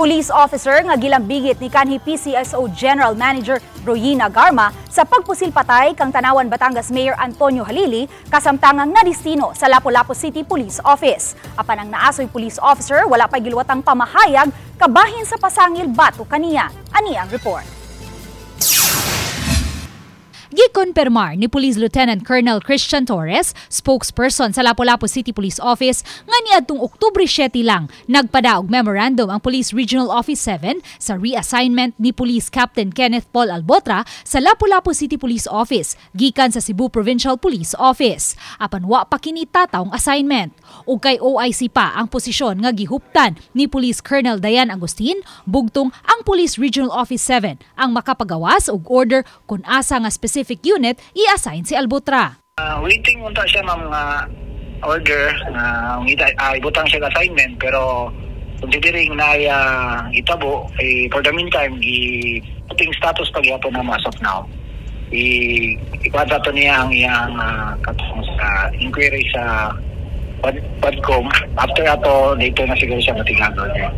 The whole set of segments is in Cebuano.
Police officer nga gilambigit ni kanhi PCSO General Manager Royina Garma sa pagpusil patay kang Tanawan, Batangas Mayor Antonio Halili kasamtangang nadistino sa Lapu-Lapu City Police Office. Apan ang naasoy police officer wala pa giluwatang pamahayag kabahin sa pasangil batok kaniya. Ani ang report. Gikonpermar ni Police Lieutenant Colonel Christian Torres, spokesperson sa Lapu-Lapu City Police Office, nga niadtong Oktubre 7 lang nagpadaog memorandum ang Police Regional Office 7 sa reassignment ni Police Captain Kenneth Paul Albotra sa Lapu-Lapu City Police Office gikan sa Cebu Provincial Police Office. Apan wa pa kini tatawng assignment. Ug kay OIC pa ang posisyon nga gihuptan ni Police Colonel Dayan Agustin, bugtong ang Police Regional Office 7 ang makapagawas og order kung asa nga specific unit i-assign si Albotra. Waiting unta siya, ma'am, nga order na uh, ibutang siya assignment, pero considering na itabo eh, for the meantime gi putting status pagyapon na as of now i ikuan sa niya ang iyang katong sa inquiry sa PADCOM. After ato, dito na siguro siya matigang order.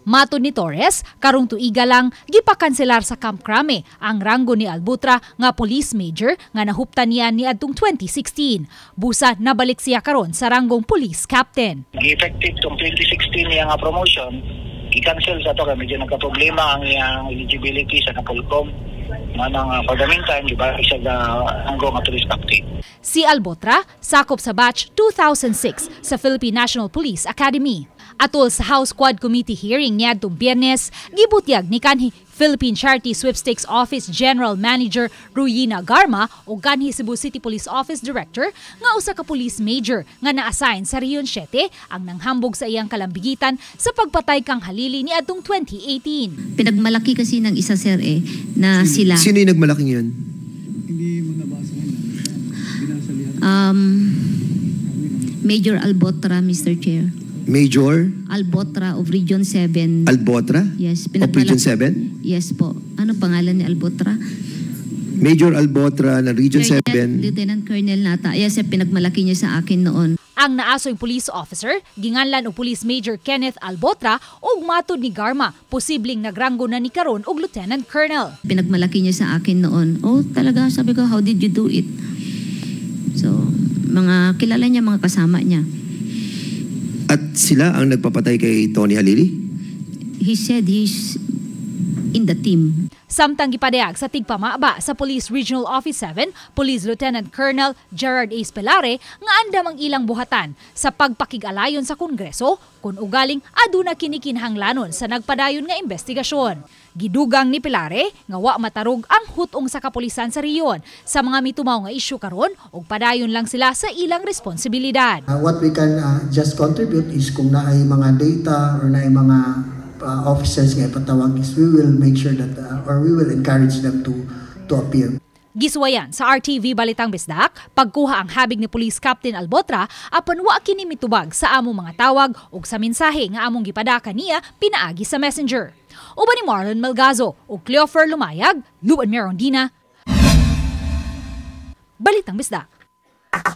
Matod ni Torres, karong tuiga lang gipakanselar sa Camp Crame ang ranggo ni Albutra nga police major nga nahuptan niya niadtong 2016. Busa nabalik siya karon sa ranggong police captain. Effective tong 2016 niya nga promotion, i-cancel sa to kay medyo nagka-problema ang iyang eligibility sa Napolcom. Manang for the meantime, di ba, siya ga ranggo nga police captain. Si Albotra sakop sa batch 2006 sa Philippine National Police Academy. Atol sa House Quad Committee hearing niadtong Biyernes, gibutyag ni kanhi Philippine Charity Sweepstakes Office General Manager Royina Garma o kanhi Cebu City Police Office Director nga usa ka police major nga na-assign sa Region 7 ang nanghambog sa iyang kalambigitan sa pagpatay kang Halili niadtong 2018. Pinagmalaki kasi ng isa, sir, eh, na sila. Sino yung nagmalaking yun? Major Albotra, Mr. Chair. Major Albotra of Region 7. Albotra? Yes. Of Region 7? Yes po. Ano pangalan ni Albotra? Major Albotra ng Region Colonel, 7. Lieutenant Colonel nata. Yes, sir, pinagmalaki niya sa akin noon. Ang naasoy police officer, ginganlan og Police Major Kenneth Albotra, ug matud ni Garma, posibleng nagranggo na ni karon og Lieutenant Colonel. Pinagmalaki niya sa akin noon. "Oh, talaga," sabi ko, "how did you do it?" So, mga kilala niya, mga kasama niya. At sila ang nagpapatay kay Tony Halili? He said he's in the team. Samtang gipadayag sa tigpamaba sa Police Regional Office 7, Police Lieutenant Colonel Gerard A. Pelare nga andam ang ilang buhatan sa pagpakig-alayon sa Kongreso kung ugaling aduna kini kinahanglanon sa nagpadayon nga investigasyon. Gidugang ni Pelare nga wa matarog ang hutong sa kapulisan sa rehiyon sa mga mitumaw nga isyu karon ug padayon lang sila sa ilang responsibilidad. What we can just contribute is kung naay mga data or naay mga officers nga ipatawag is we will make sure that or we will encourage them to appear. Gisuwayan sa RTV Balitang Bisdak pagkuha ang habig ni Police Captain Albotra, apan wa kini mitubag sa among mga tawag ug sa mensahe nga among gipadaka niya pinaagi sa Messenger. Uban ni Marlon Melgazo ug Cleofer Lumayag, Luan Merondina. Balitang Bisdak.